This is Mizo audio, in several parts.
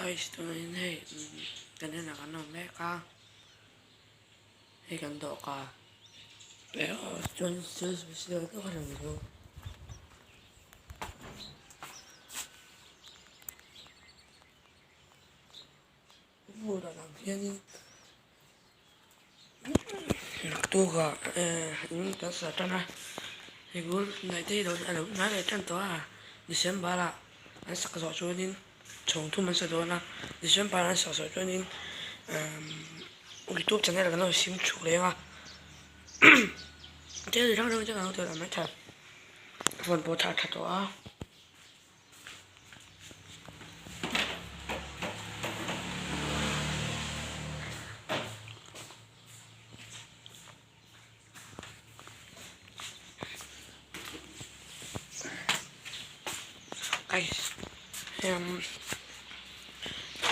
Guys tunah hian hei kan inah kan awm mek a hei kan dawhkan chuan thil sawi deuh a lang bawk. Hmuh dan ang hianin naktukah in kan sa tan a hei bul hnaih te hi a lo hnai leh tan tawh a December ah an sak zawh chuanin chhawng thum an sa dawn a December an sak zawh chuanin youtube channel kan lo sim chhuk leng a thil hrang hrang te kan lo ti a maithei phone pawh a tha tawh a.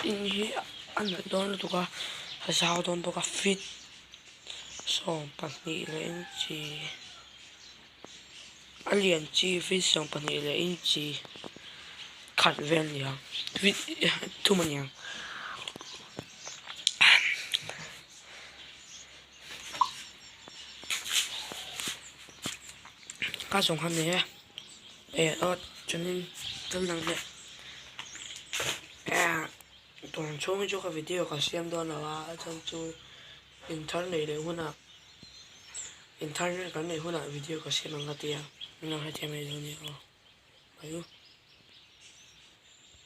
In hi a nalh dawn lutuk a a zau dawn bawk a feet 12 leh inchi. A lian chi feet 12 leh inchi khat vel a ni ang feet thum a ni ang. Ka zawng han nei e eh aw chuanin thil dang leh eh tun chhung hi chu ka video ka siam dawn lo a a chhan chu inthar neih leh hunah. Inthar kan neih hunah video ka siam ang ka ti a, min lo hrethiam mai dawn nia aw. Mai u.